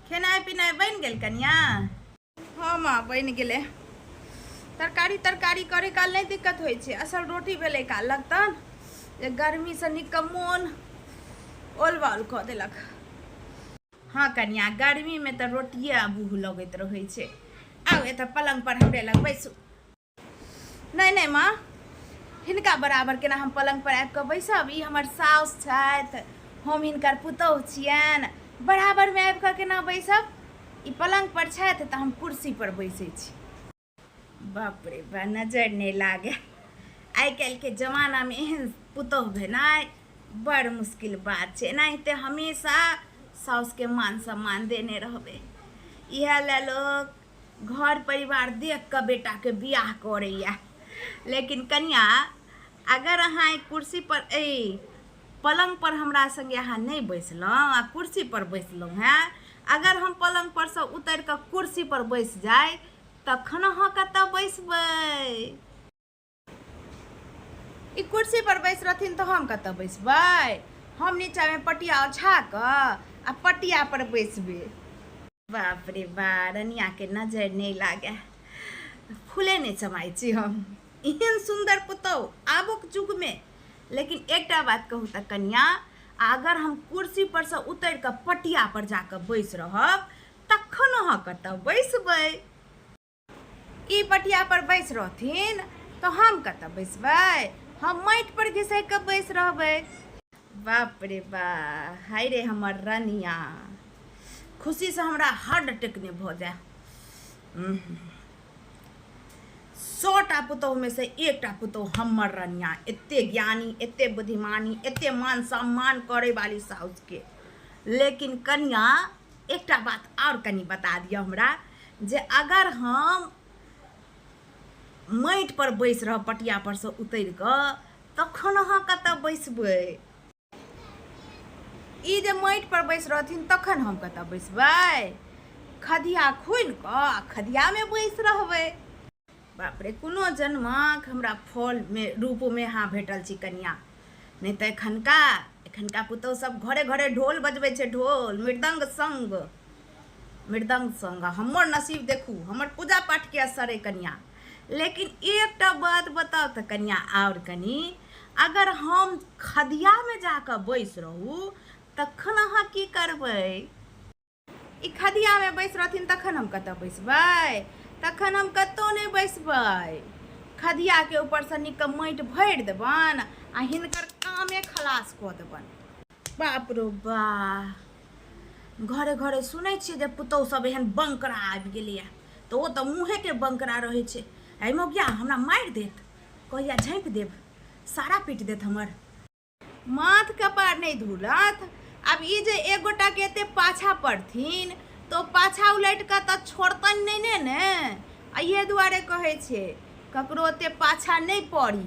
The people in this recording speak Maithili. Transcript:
खेनाइ पिनाइ बनि गेल कनिया? हँ माँ, बनि गेलै। तरकारी तरकारी करै काल नहि दिक्कत होइ छै, असल रोटी बेलै काल लगतन जे गर्मीसँ नीक मोन ओल बाउल कऽ देलक। हँ कनिया, गर्मीमे तऽ रोटिए अबूह लगैत रहै छै। आउ एतऽ पलङ्ग पर हमरे लग बैसू। नहि नहि माँ, हिनका बराबर केना हम पलङ्ग पर आबि कऽ बैसब? ई हमर साउस छथि, हम हिनकर पुतोहु छियनि, बराबरमे आबि कऽ केना बैसब? ई पलङ्ग पर छथि तऽ हम कुर्सी पर बैसै छी। बाप रे बा, नजरि नहि लागे। आइ काल्हिके जमानामे एहन पुतोहु भेनाइ बड़ मुश्किल बात छै। एनाहिते हमेशा साउसके मान सम्मान देने रहबै। इएह लए लोक घर परिवार देख कऽ बेटाके बियाह करैए। लेकिन कनिया, अगर अहाँ एहि कुर्सी पर, एहि पलङ्ग पर हमरा सङ्गे अहाँ नहि बैसलहुँ आ कुर्सी पर बैसलहुँ हेँ, अगर हम पलङ्ग परसँ उतरि कऽ कुर्सी पर बैस जाइ तखन अहाँ कतऽ बैसबै? ई कुर्सी पर बैस रहथिन तऽ हम कतऽ बैसबै? हम नीचाँमे पटिया ओछा कऽ आ पटिया पर बैसबै। बाप रे बा, रनियाके नजरि नहि लागे। फूले नहि समाइ छी हम, एहन सुन्दर पुतहु आबक युगमे। लेकिन एकटा बात कहू तऽ कनिया, अगर हम कुर्सी पर से उतरि कऽ पटिया पर जाकऽ बैस रहब तखन अहाँ कतऽ बैसबै? ई पटिया पर बैस रहथिन तऽ हम कतऽ बैसबै? हम माटि पर घिसकि कऽ बैस रहबै। बाप रे बा, हाय रे हमर रनिया, खुशीसँ हमरा हार्ट अटैक नहि भऽ जाय। 100टा पुतोहुमे से एकटा पुतोहु हमर रनिया, एते ज्ञानी, एते बुद्धिमानी, एते मान सम्मान करे वाली साउसके। लेकिन कनिया, एकटा बात आओर कनि बता दिअ हमरा जे अगर हम माटि पर बैस रहब पटिया पर से उतरि कऽ तखन अहाँ कतऽ बैसबै? ई जे माटि पर बैस रहथिन तखन हम कतऽ बैसबै? खदिया खुनि कऽ आ खदियामे बैस रहबै। बाप रे, कोनो जन्मक हमरा फलमे रूपमे अहाँ भेटल छी कनिया, नहि तऽ एखनका एखनका पुतहु सब घरे घरे ढोल बजबै छै, ढोल मृदंग संग, मृदंग संग। हमर नसीब देखू, हमर पूजा पाठके असर अइ कनिया। लेकिन एकटा बात बताउ तऽ कनिया आओर कनि, अगर हम खदियामे जाकऽ बैस रहू तखन अहाँ की करबै? ई खदियामे बैस रहथिन तखन हम कतऽ बैसबै? तखन हम कतहु नहि बैसबै। खदियाके ऊपरसँ नीक माटि भरि देबनि आ हिनकर कामे खलास कऽ देबनि। बाप रो बा, घरे घरे सुनै छियै जे पुतहु सब एहन बंकरा आबि गेलैए, तऽ ओ तऽ मुँहेके बंकरा रहै छै। एहि मौगिया हमरा मारि देत, कहिया झाँपि देब, सारा पीट देत हमर। माथ कपार नहि धुलत। आब ई जे एक गोटाके एते पाछा पड़थिन तऽ ओ पाछा उलटि कऽ तऽ छोड़तनि नहि ने ने। आ इएह दुआरे कहै छै ककरो ओते पाछा नहि पड़ी।